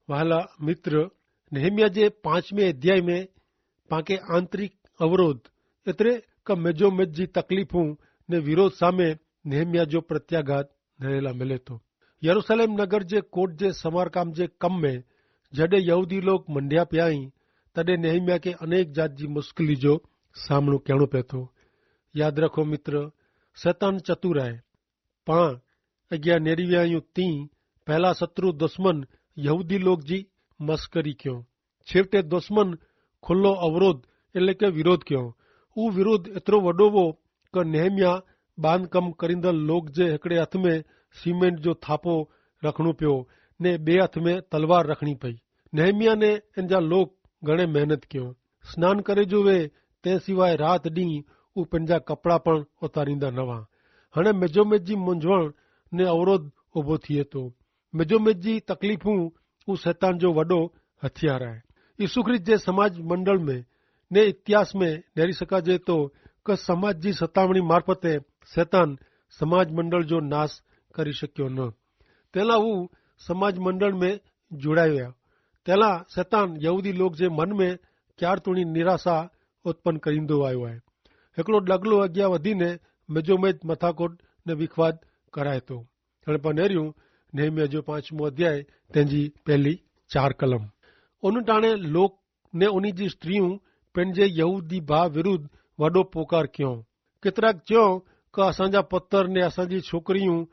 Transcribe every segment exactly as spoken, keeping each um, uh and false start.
વહાલા મિત્ર, નેહમિયા જે પાંચમે અધ્યાય મેં પાંકે આંતરિક અવરોધ એતરે કે મેજોમેજ જી તકલીફો ને વિરોધ સામે નેહમિયા જો પ્રત્યાગાત નરેલા મિલે તો. યરુસાલેમ નગર જે કોટ જે સમારકામ જે કમ મેં જડે યહૂદી લોગ મંડ્યા પ્યાઈ, તદે નેહમિયા કે અનેક જાત જી મુશ્કેલી જો સામણો કહેણો પેતો. યાદ રખો મિત્ર, સૈતાન ચતુરાય. પાં અગિયા નેરિવ્યાયું તી પહેલા શત્રુ દુશ્મન યહૂદી લોગ જી મસ્કરી ક્યો. છેવટે દુશ્મન ખુલ્લો અવરોધ એટલે કે વિરોધ ક્યો. ઉ વિરોધ એતરો વડો વો કે નેહમિયા બાંધકામ કરીંદલ લોગ જે હેકડ઼ે હાથ મેં સિમેન્ટ જો થાપો રખણું પ્યો ને બે હાથ મેં તલવાર રખણી પઈ. નેહમિયા ને એનજા લોગ ઘણે મહેનત ક્યો. સ્નાન કરે જો વે તે સિવાય રાત દી ઉપને જા કપડા પણ ઉતારીંદા નવા. હણે મેજોમેજ જી મુંજવણ ને અવરોધ ઉભો થિયે તો. મેજોમેજ જી તકલીફ હુ ઉસ સૈતાન જો વડો હથિયાર આય. ઈસુ ખ્રિસ્ત જે સમાજ મંડળ મેં ને ઇતિહાસ મેં નેરી સકાજે તો કે સમાજ જી સતાવણી મારફતે સૈતાન સમાજ મંડળ જો નાસ કરી શક્યો ન. તેલા ઉસ સમાજ મંડળ મેં જુડાવ્યા તેલા સૈતાન યહૂદી લોગ જે મન મેં ક્યાર તોણી નિરાશા ઉત્પન કરીંદો આયો હૈ. હેકડો ડગલો અગિયા વધીને મેજોમેજ મથાકોટ ને વિખવાદ કરાય તો. હણે પા નેર્યું નેહમિયા જો પાંચમો અધ્યાય તેની પહેલી ચાર કલમ. ઉન ટાણે લોક ને ઉની જી સ્ત્રી પેનજે યહૂદી ભા વિરુદ્ધ વડો પોકાર ક્યો. કિતરાક ચ્યો કે અસાંજા પત્તર ને અસાંજી છોકરી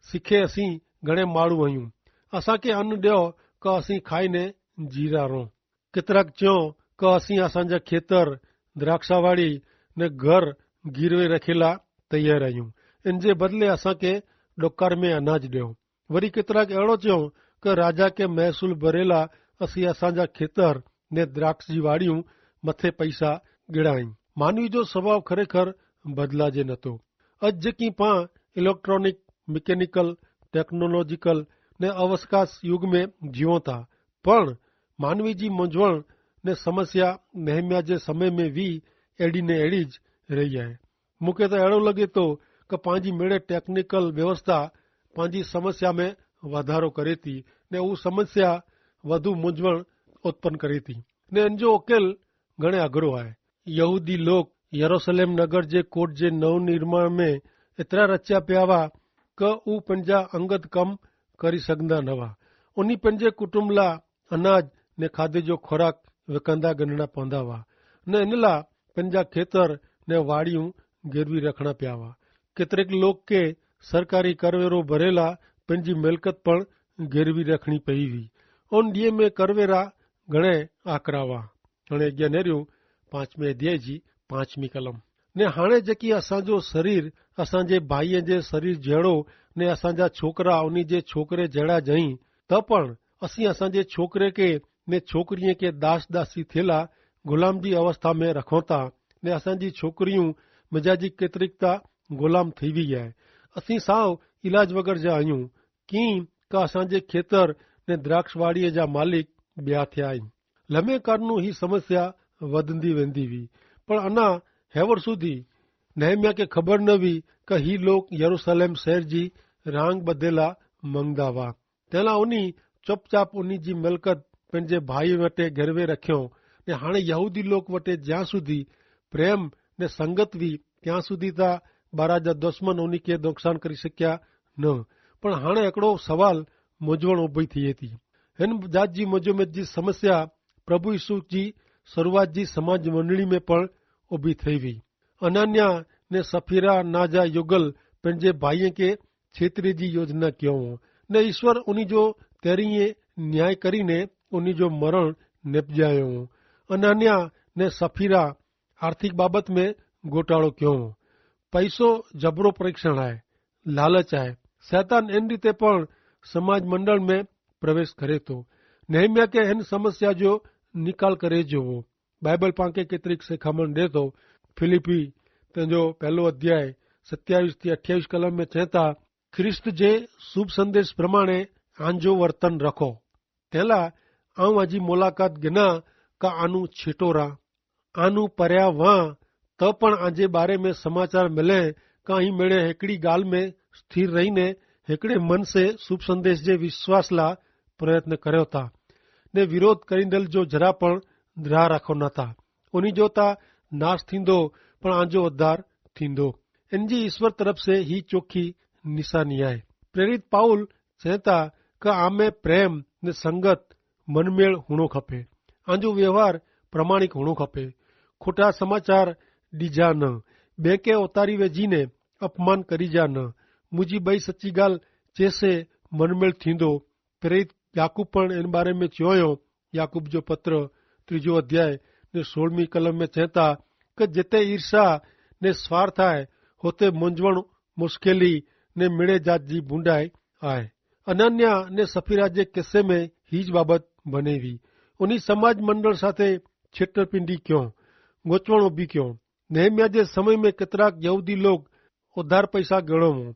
સિખે અસી ઘણે માળુ અયું. અસાંકે અન્ન દ્યો કે અસી ખાઈ ને જીરા રોં. કિતરાક ચ્યો કે અસી અસાંજા ખેતર, દ્રાક્ષાવાડી ને ઘર ગીરવે રખેલા તૈયાર અયું. એન જે બદલે અસાંકે ડોકાર મેં અનાજ દ્યો. વરી કિતરાક એડો ચ્યો કે રાજા કે મહેસૂલ ભરેલા અસી અસાંજા ખેતર ને દ્રાક્ષ જી વાડિયું મતે પૈસા ગિડાઈ. માનવી જો સ્વભાવ ખરેખર બદલા જે નતો. અજ જેકી પા ઇલેક્ટ્રોનિક, મિકેનિકલ, ટેકનોલોજિકલ ને અવકાશ યુગ મેં જીવો થા. પણ માનવી જી મુંજવણ ને સમસ્યા નેહમિયા જે સમય મેં વી એડી ને એડી જ રહી હૈ. મુકે તો એડો લગે તો કે પાંજી મેળે ટેકનિકલ વ્યવસ્થા પાંજી સમસ્યા મેં વધારો કરે તી ને ઉસ સમસ્યા વધુ મુંજવણ ઉત્પન કરે તી ને એન જો ઉકેલ ઘણે અઘરો હૈ. યહૂદી લોક યરુસલેમ નગર જે કોટ જે નવનિર્માણ મેં એતરા રચ્યા પ્યાવા કે ઉપને જા અંગત કમ કરી સકંદા નવા. ઉની પને જે કુટુંબલા અનાજ ને ખાધે જો ખોરાક વેકંદા ગનના પોંદા વા ને એનલા પને જા ખેતર ને વાડિયું ગેરવી રખણા પ્યાવા. કેતરેક લોક કે સરકારી કરવેરો ભરેલા પને જી મેલકત પણ ગેરવી રખણી પઈ વી. ઉન દિયે મેં કરવેરા ઘણે આકરાવા. હણે અજ્ઞા નેર્યું પાંચમે અધ્યાય જી પાંચમી કલમ. ને હાણે જેકી અસાંજો શરીર અસાંજે ભાઈએ જે શરીર જેડો ને અસાંજા છોકરા ઉની જે છોકરે જેડા જઈ, તો પણ અસી અસાંજે છોકરે કે ને છોકરીએ કે દાસ દાસી થેલા ગુલામ જી અવસ્થા મેં રખોતા ને અસાંજી છોકરીઓ મજાજી કેતરિકતા ગુલામ થઈ વી હૈ. અસી સાવ ઇલાજ વગર જા અયું કિંક અસાંજે ખેતર ને દ્રાક્ષવાડિયે જા માલિક બ્યા થ્યાઈ. લમે કારનું હી સમસ્યા વધંદી વેંદી વી. પણ અના હેવર સુધી નહિમિયા કે ખબર ન વી કે હી લોક યરુસલેમ શહેર જી રાંગ બધેલા મંગદા વા. તેલા ઉની ચોપચાપ ઉની જી મલકત પેનજે ભાઈ વટે ગરવે રખ્યો. ને હાણે યહૂદી લોક વટે જ્યાં સુધી પ્રેમ ને સંગત વી ત્યાં સુધી તા બારા જા દુશ્મન ઉની કે દોક્ષાન કરી શક્યા ન. પણ હાણે એકડો સવાલ મોજવણ ઉભી થઈ હતી. હેન જાત જી મોજોમેજ જી સમસ્યા પ્રભુ ઈસુ જી શરૂઆત જી સમાજ મંડળી મેં પણ ઉભી થઈ વી. અનાન્યા ને સફીરા ના જા યોગલ પેનજે ભાઈએ કે છેતરી જી યોજના ક્યો. ને ઈસવર ઉની જો તેરીએ ન્યાય કરીને ઉની જો મરણ નેપજાયો. અનાન્યા ને સફીરા આર્થિક બાબત મેં ગોટાળો ક્યો. પૈસો જબરો પરીક્ષણ આય, લાલચ આય. સૈતાન એન રીતે પણ સમાજ મંડળ મેં પ્રવેશ કરે તો. નહિમિયા કે એન સમસ્યા જો નિકાલ કરે જોવો. બાઈબલ પાંકે કેતરિક સેખામણ દેતો. ફિલિપી તેનો પહેલો અધ્યાય સત્યાવિશ થી અઠ્યાવિશ કલમ મેં ચેતા, ખ્રિસ્ત જે શુભ સંદેશ પ્રમાણે આંજો વર્તન રખો. તેલા આઉં આજી મુલાકાત ગિના કા આનું છીટો રા આનું પર્યા વાં, તો પણ આજે બારે મેં સમાચાર મિલે કા અહીં મેળે હેકડી ગાલ મેં સ્થિર રહીને હેકડે મન સે શુભ સંદેશ જે વિશ્વાસ લા પ્રયત્ન કર્યો તા. ને વિરોધ કરીંદલ જો જરા પણ દ્રાહ રાખો નતા. ઉની જો તા નાસ થીંદો, પણ આજો અધાર થીંદો. એનજી ઈસ્વર તરફ સે હી ચોખી નિશાની આય. પ્રેરિત પાઉલ ચેતા કે આમે પ્રેમ ને સંગત મનમેળ હુણો ખપે. આજો વ્યવહાર પ્રમાણિક હુણો ખપે. ખોટા સમાચાર ડીજા ન, બેંકે ઓતારી વેજી ને અપમાન કરી જા ન. મુજી બઈ સચ્ચી ગાલ ચેસે મનમેળ થીંદો. પ્રેરિત યાકૂબ પણ એન બારે મેં ચ્યોંયો. યાકૂબ જો પત્ર ત્રીજો અધ્યાય ને સોળમી કલમ મેં ચેતા કે જેતે ઈર્ષ્યા ને સ્વાર્થ આય, હોતે મંજવણ મુશ્કેલી ને મેળે જાત જી ભૂંડાઈ આય. અનન્યા ને સફીરા જે કિસ્સે મેં હી જ બાબત ભનેવી. ઉની સમાજ મંડળ સાથે છેતરપિંડી ક્યો, ગોચવણ ઉભી ક્યો. નહિમ્યા જે સમય મેં કેતરાક યહૂદી લોગ ઉધાર પૈસા ગણો વો,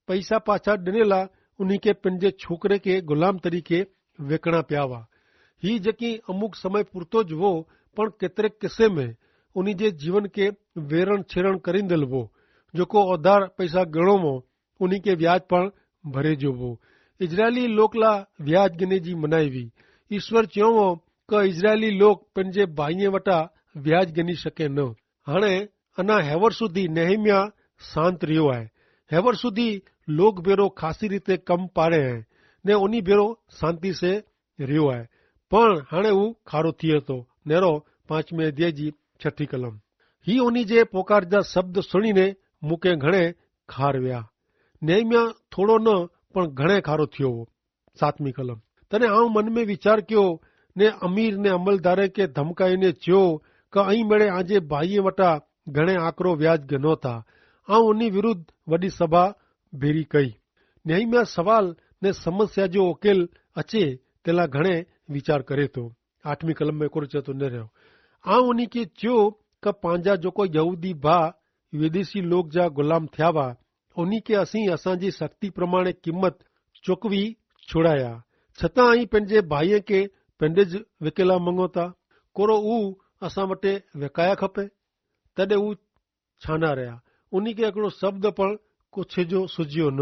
પૈસા પાછા ડનેલા ઉની કે પન જે છોકરે કે ગુલામ તરીકે વેકણા પ્યાવા. હી જેકી અમુક સમય પૂરતો જ વો, પણ કેતરેક કિસ્સે મેં ઉની જે જીવન કે વેરણ છેરણ કરીંદલ વો. જોકો ઉધાર પૈસા ગણો વો ઉની કે વ્યાજ પણ ભરે જો વો. ઇઝરાયેલી લોક લા વ્યાજ ગને જી મનાઈ વી. ઇશ્વર ચ્યો વો કે ઇઝરાયેલી લોક પન જે ભાઈએ વટા વ્યાજ ગની શકે ન. હણે અના હેવર સુધી નેહમિયા શાંત રહ્યો હૈ. હેવર સુધી લોક ભેરો ખાસી રીતે કમ પાડે હૈ, ને ઓની ભેરો શાંતિ સે રહ્યો હૈ. પણ હણે ઉં ખારો થી હતો. નેરો પાંચમે અધ્યાય જી છઠી કલમ. હી ઓની જે પોકાર જા શબ્દ સુણીને મુકે ઘણે ખાર વ્યા. નેહમિયા થોડો ન પણ ઘણે ખારો થયો હો. સાતમી કલમ. તને આઉં મન મેં વિચાર ક્યો, ને અમીર ને અમલદારે કે ધમકાઈ ને ચ્યો, કે અહીં મેળે આજે ભાઈએ વટા ઘણે આકરો વ્યાજ ગનો થા. આઉં ઉની વિરુદ્ધ વડી સભા ભેરી કઈ. નેહમિયા સવાલ ને સમસ્યા જો ઉકેલ અચે તેલા ઘણે વિચાર કરે તો. આઠમી કલમ મેં કોરો ચેતો ન રહ્યો. આઉં ઉની કે ચ્યો, કે પાંજા જોકો યહૂદી ભા વિદેશી લોક જા ગુલામ થ્યાવા, ઉની કે અસી અસાંજી શક્તિ પ્રમાણે કિંમત ચોકવી છોડાયા, છતાં અહીં પેનજે ભાઈએ કે પેનડે જ વેકેલા મંગોતા. કોરો ઉ અસાં વટે વેકાયા ખપે? તદે ઉ છાના રહ્યા. ઉની કે એકડો શબ્દ પણ કોછે જો સુજ્યો ન.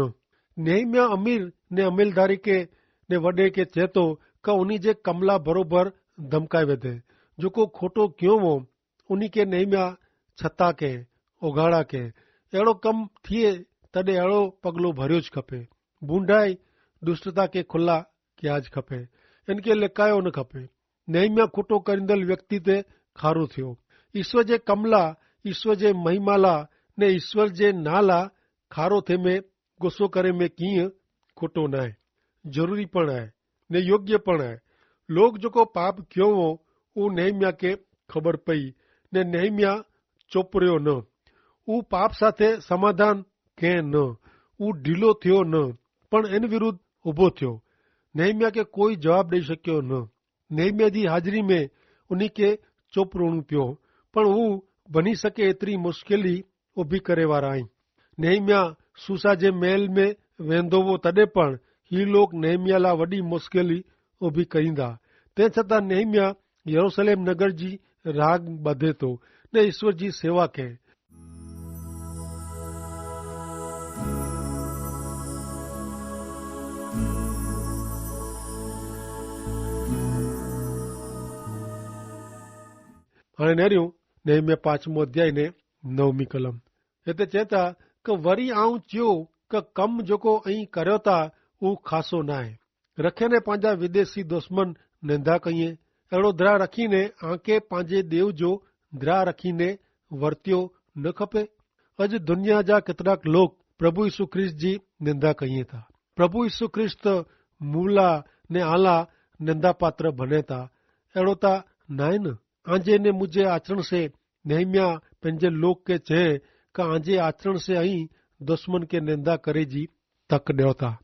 નેહમિયા અમીર ને અમેલદારી કે ને વડે કે ચેતો, કે ઉની જે કમલા ભરોભર ધમકાઈ વધે. જોકો ખોટો ક્યો વો ઉની કે નેહમિયા છતાં કે ઓગાડા કે એડો કમ થિયે, તદે એડો પગલો ભર્યો જ ખપે. ભૂંડાઈ દુષ્ટતા કે ખુલ્લા ક્યા જ ખપે. એન કે લેકાયો ન ખપે. નેહમિયા ખોટો કરીંદલ વ્યક્તિ તે ખારો થયો. ઈસ્વર જે કમલા, ઈસ્વર જે મહિમાલા ને ઈસ્વર જે નાલા ખારો થે મેં ગોસો કરે મેં કિંય ખોટો નાય. જરૂરી પણ હૈ ને યોગ્ય પણ હૈ. લોગ જોકો પાપ ક્યો વો ઉં નેહમિયા કે ખબર પઈ, ને નેહમિયા ચોપર્યો ન. ઉં પાપ સાથે સમાધાન કે ન. ઉં ઢીલો થયો ન, પણ એન વિરુદ્ધ ઉભો થયો. નેહમિયા કે કોઈ જવાબ દઈ શક્યો ન. નેહમિયા જી હાજરી મેં ઉની કે ચોપરોણું પ્યો, પણ ઉં ભની શકે એતરી મુશ્કેલી ઉભી કરે વારા આઈ. નેહમિયા સૂસા જે મહેલ મેં વેંધો વો તદે પણ હી લોક નેહમિયા લા વડી મુશ્કેલી ઉભી કરીંદા. તે છતાં નેહમિયા યરુસલેમ નગર જી રાગ બધે તો ને ઈસ્વર જી સેવા કે. હણે નેર્યું નેહમિયા પાંચમો અધ્યાય ને નવમી કલમ. હેતા ચેતા કે વરી આઉં ચ્યો કે કમ જોકો અહીં કર્યો તા ઉં ખાસો નાય. રખેને પાંજા વિદેશી દુશ્મન નેંધા કહિએ. એડો દ્રા રખીને આંકે પાંજે દેવ જો દ્રા રખીને વર્ત્યો ન ખપે? અજ દુનિયા જા કેતરાક લોક પ્રભુ ઈસુ ખ્રિસ્ત જી નેંધા કહિએ તા. પ્રભુ ઈસુ ખ્રિસ્ત મૂલા ને આલા નેંધા પાત્ર ભને તા. એડો તા નાય ન? આજે ને મુઝે આચરણ સે નેહમિયા પેનજે લોક કે ચે, કા આજે આચરણ સે અહીં દુશ્મન કે નેંધા કરે જી તક દેવતા.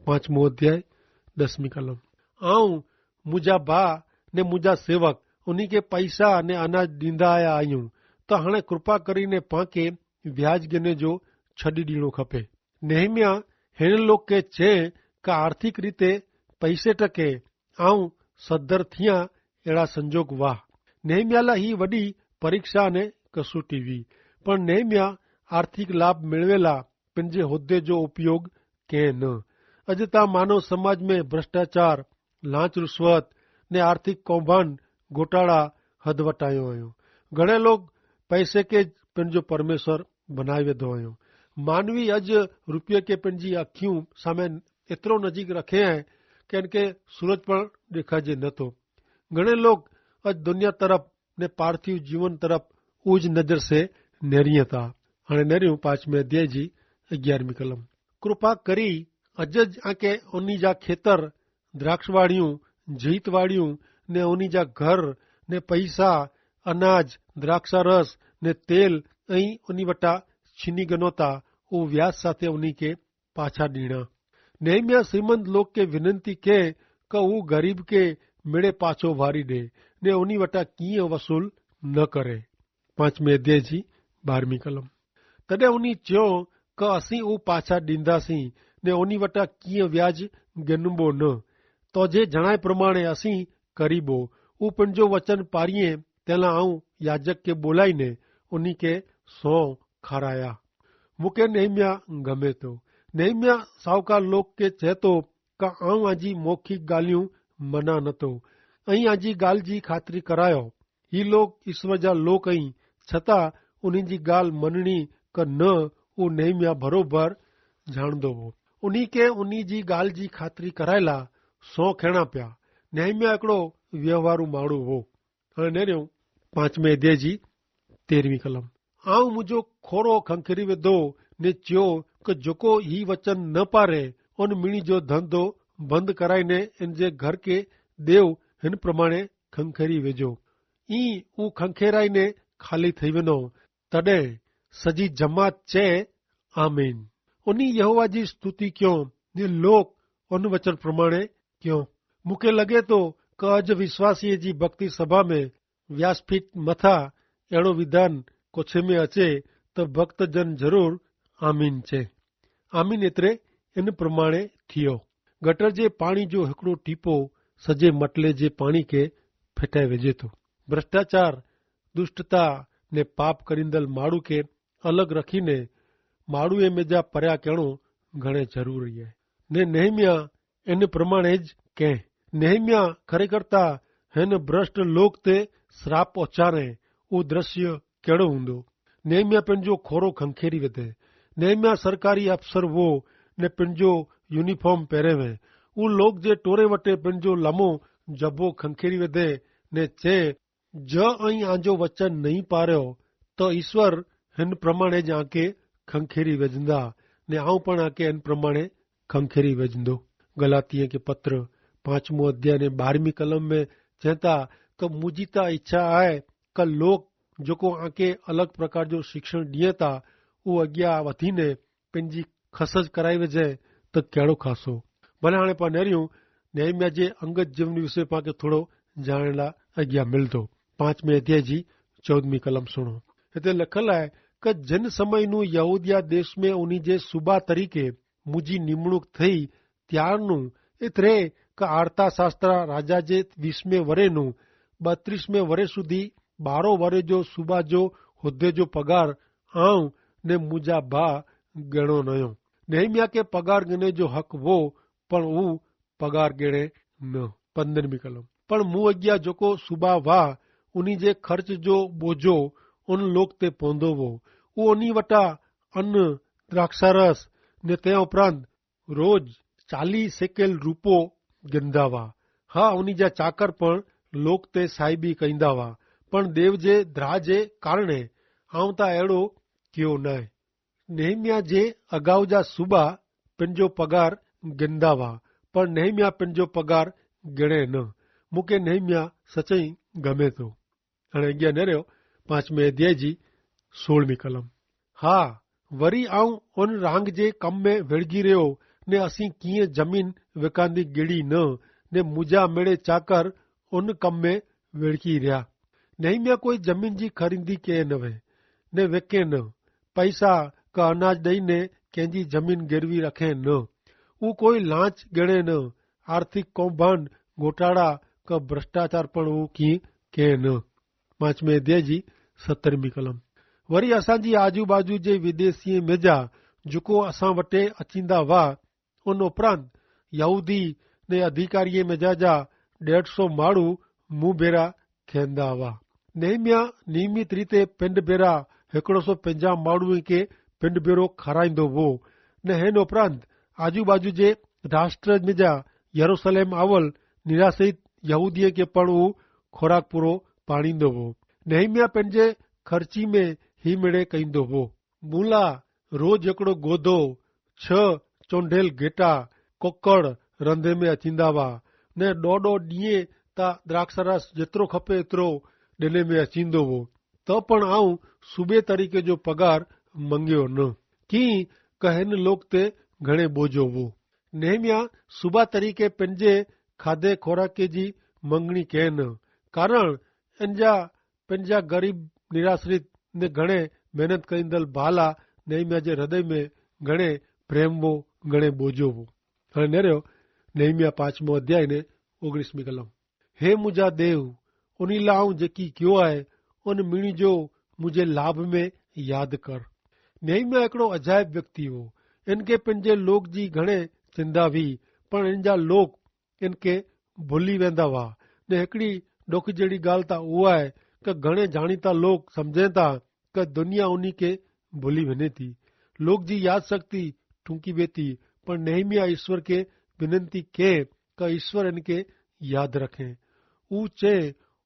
પાંચમો અધ્યાય દસમી કલમ. આઉં મુઝે ભા ને મુઝે સેવક ઉની કે પૈસા ને અનાજ દીંદા આયા આયું, તો હણે કૃપા કરી ને પાંકે વ્યાજ ગને જો છડી દીણો ખપે. નેહમિયા હેન લોક કે ચે, કા આર્થિક રીતે પૈસે ટકે આઉં સદ્ધર થિયા એડા સંજોગ વાહ. નેહમિયાલા હી વડી પરીક્ષા ને કસૂટી વી. પણ નેહમિયા આર્થિક લાભ મેળવેલા પેનજે હોદ્દે જો ઉપયોગ કે ન? અજ તા માનવ સમાજ મેં ભ્રષ્ટાચાર, લાંચ રુશ્વત ને આર્થિક કૌભાંડ ગોટાળા હદવટાયો અયો. ઘણે લોગ પૈસે કે જ પન જો પરમેશ્વર બનાવી વેધો અયો. માનવી અજ રૂપિયા કે પન જી અખ્યું સામે એતરો નજીક રખે હૈ કે એન કે સૂરજ પણ દેખાજે નતો. ઘણે લોગ અજ દુનિયા તરફ ને પાર્થિવ જીવન તરફ ઉજ નજર સે નેરી હતા. હણે નેર્યું પાંચમે અધ્યાય જી અગિયારમી કલમ. કૃપા કરી અજ જ આંકે ઓની જા ખેતર, દ્રાક્ષવાળિયું, જીતવાળિયું, ને ઓની જા ઘર, ને પૈસા, અનાજ, દ્રાક્ષારસ, ને તેલ અહીં ઓની વટા છીની ગનોતા ઉ વ્યાસ સાથે ઓની કે પાછા દીણા. નેહમિયા શ્રીમંત લોક કે વિનંતી કે કે ઉ ગરીબ કે મેળે પાછો વારી દે, ને ઓની વટા કિયા વસૂલ ન કરે. પાંચમે અધ્યાય જી બારમી કલમ. તદે ઉની ચ્યો કે અસી ઉપાછા દીંદા સી, ને ઉની વટા કિયા વ્યાજ ગેનબો ન. તો જે જણાય પ્રમાણે અસી કરીબો. ઉપને જો વચન પારિયે તેલા આઉં યાજક કે બોલાઈ ને ઉની કે સો ખારાયા. મુકે નહિમ્યા ગમે તો. નહિમ્યા સાવકાર લોક કે ચેતો કે આઉં આજી મોખી ગાલિયું મના નતો. અહીં આજી ગાલ જી ખાતરી કરાયો. હી લોક ઈસ્વર જા લોક અહીં, છતાં ઉની જી ગાલ મનણી કે ન ઉહ નહિમ્યા ભરોભર જાણદો હો. ઉની કે ઉની જી ગાલ જી ખાતરી કરાયેલા સો ખેણા પ્યા. નહિમ્યા એકડો વ્યવહારુ માણુ હો. અને નેર્યો પાંચમે અધ્યાય જી તેરવી કલમ. આઉં મુજો ખોરો ખંખેરી વેધો ને ચ્યો કે જોકો હી વચન ન પારે, ઉન મિણી જો ધંધો બંધ કરાઈ ને એન જે ઘર કે દેવ હેન પ્રમાણે ખંખેરી વેજો. ઈ ઉં ખંખેરાઈ ને ખાલી થઈ વેનો. તદે સજી જમાત ચે, આમીન. ઉની યહોવા જી સ્તુતિ ક્યો. ને લોક ઉન વચન પ્રમાણે ક્યો. મુકે લગે તો કે અજ વિશ્વાસીય જી ભક્તિ સભા મેં વ્યાસફીટ મતા એડો વિધાન કોછે મેં અચે તો ભક્તજન જરૂર આમીન છે. આમીન એતરે એન પ્રમાણે થિયો. ગટર જે પાણી જો હિકડો ટીપો સજે મટલે જે પાણી કે ફેટાઈ વેજે તો. ભ્રષ્ટાચાર, દુષ્ટતા ને પાપ કરીંદલ માડૂ કે અલગ રખી ને માડૂ એ મેજા પર્યા કહેણો ઘણે જરૂરી હૈ. ને નહિમ્યા એન પ્રમાણે જ કહેં. નહિમ્યા ખરેખર તા હેન ભ્રષ્ટ લોક તે શ્રાપ ઓચારે. ઉદ્રશ્ય કહેણો હુંદો. નહિમ્યા પેનજો ખોરો ખંખેરી વધે. નહિમ્યા સરકારી અફસર વો ને પેનજો યુનિફોર્મ પહેરે વે. ઉ લોક જે ટોરે વટે પેનજો લમો જબો ખંખેરી વધે ને ચે, જ અહીં આજો વચન નહીં પાર્યો તો ઈસ્વર હેન પ્રમાણે જ આંકે ખંખેરી વજંદા. ને આઉં પણ આંકે હેન પ્રમાણે ખંખેરી વજંદો. ગલાતિયા કે પત્ર પાંચમો અધ્યાય ને બારમી કલમ મેં ચેતા કે મુજી તા ઇચ્છા આય કે લોક જોકો આંકે અલગ પ્રકાર જો શિક્ષણ દિયે તા ઉ અગિયા વધી ને પેનજી ખસજ કરાઈ વજે તો કહેડો ખાસો. ભલે હાણે પા નેર્યું નેહમિયા જે અંગત જીવન વિશે પાંકે થોડો જાણેલા અગિયા મિલતો. પાંચમે અધ્યાય જી ચૌદમી કલમ સુણો. હેતા લખલ આય કે જન સમય નું યહૂદિયા દેશ મેં ઉની જે સુબા તરીકે મુજી નિમણૂક થઈ ત્યારનું એતરે કે આર્થા શાસ્ત્રા રાજા જે વીસ મેં વરે નું બત્રીસ મેં વરે સુધી બારો વરે જો સુબા જો હોદ્દે જો પગાર આઉં ને મુજા ભા ગેણો નયો. નહિમ્યા કે પગાર ગેને જો હક વો પણ ઉં પગાર ગેણે ન. પંદરમી કલમ. પણ મું અગિયા જોકો સુબા વા ઉની જે ખર્ચ જો બોજો ઉન લોક તે પોંધો વો. ઉં ઉની વટા અન્ન દ્રાક્ષારસ ને તે ઉપરાંત રોજ ચાલી સેકેલ રૂપો ગેંદા વા. હા ઉની જા ચાકર પણ લોક તે સાઈબી કૈંદા વા. પણ દેવ જે દ્રા જે કારણે આઉં તા એડો કિયો નાય. નેહમિયા જે અગાઉ જા સુબા પેનજો પગાર ગેંદા વા. પણ નેહમિયા પેનજો પગાર ગેણે ન. મુકે નેહમિયા સચઈ ગમે તો. અને અગિયા નેર્યો પાંચમે અધ્યાય જી સોળમી કલમ. હા, વરી આઉં ઉન રાંગ જે કમ મેં વેડગી રહ્યો ને અસી કિંય જમીન વેકાંદી ગેડી ન ને મુજા મેળે ચાકર ઉન કમ મેં વેડકી રહ્યા. નહિમ્યા કોઈ જમીન જી ખરીદી કે નવે ને વેકે ન. પૈસા કા અનાજ દઈને કેંજી જમીન ગેરવી રખે ન. ઉં કોઈ લાંચ ગેણે ન. આર્થિક કૌભાંડ ગોટાળા કા ભ્રષ્ટાચાર પણ ઉં કી કે ન. પાંચમે અધ્યાય જી સત્તરમી કલમ. વરી અસાંજી આજુબાજુ જે વિદેશીએ મેજા જકો અસાં વટે અચીંદા વા ઉન ઉપરાંત યહૂદી ને અધિકારીએ મેજા જા ડેઢ સો માણુ મુભેરા ખેંદા હવા. નેહમિયા નિયમિત રીતે પેંડ ભેરા હેકડો સો પેંજા માણુ કે પેંડ ભેરો ખારાઈંદો હો. ને હેન ઉપરાંત આજુબાજુ જે રાષ્ટ્ર મેં જા યરુસલેમ આવલ નિરાશિત યહૂદિયે કે પણ ઉં ખોરાક પૂરો પાણીંદો હો. નેહમિયા પેંજે ખર્ચી મેં હી મેડે કહીંદો હો. મુલા રોજ એકડો ગોધો, છ ચોંઢેલ ગેટા, કોકડ રંધે મેં અચિંદા વા. ને ડોડો ડિયે તા દ્રાક્ષારાસ જેતરો ખપે એતરો ડેને મેં અચિંદો વો. તો પણ આઉં સુબે તરીકે જો પગાર મંગ્યો ન. કિંક કહેન લોક તે ઘણે બોજો વો. નેહમિયા સુબા તરીકે પેનજે ખાધે ખોરાકે જી મંગણી કહેન. કારણ એનજા પેનજા ગરીબ, નિરાશ્રિત ને ઘણે મહેનત કરીંદલ ભાલા નેહમિયા જે હૃદય મેં ઘણે પ્રેમ વો, ઘણે બોજો વો. હણે નેર્યો નેહમિયા પાંચમો અધ્યાય ને ઓગણીસમી કલમ. હે મુજા દેવ, ઉની લાઉં જેકી ક્યો આય, ઉન મિણી જો મુઝે લાભ મેં યાદ કર. નેહમિયા એકડો અજાયબ વ્યક્તિ હો. એનકે પેનજે લોક જી ઘણે ચિંદા વી, પણ એનજા લોક એનકે ભુલી વેંદા વા. ને એકડી ડોખી જેડી ગાલ તા ઉઆય કે ઘણે જાણીતા લોક સમઝે તા કે દુનિયા ઉની કે ભુલી વેને તી. લોક જી યાદ શક્તિ ઠૂંકી વેતી. પણ નેહમિયા ઈસ્વર કે વિનંતી કે કે ઈસ્વર એનકે યાદ રખે. ઉં ચે,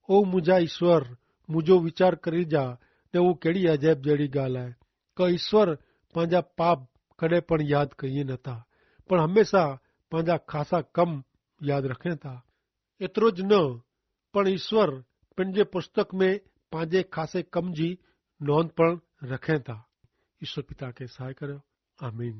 ઓ મુઝે ઈસ્વર, મુઝો વિચાર કરી જા. ને ઉં કેડી અજાયબ જેડી ગાલ આય કે ઈસ્વર પાંજા પાપ કડ઼ે પણ યાદ કહિયે નતા, પણ હમેંસા પાંજા ખાસા કમ યાદ રખે તા. એતરો જ ન, પણ ઈસ્વર પેનજે પુસ્તક મેં પાંજે ખાસે કમ જી નોંધ પણ રખે તા. ઈસ્વર પિતા કે સહાય કર્યો. આમીન.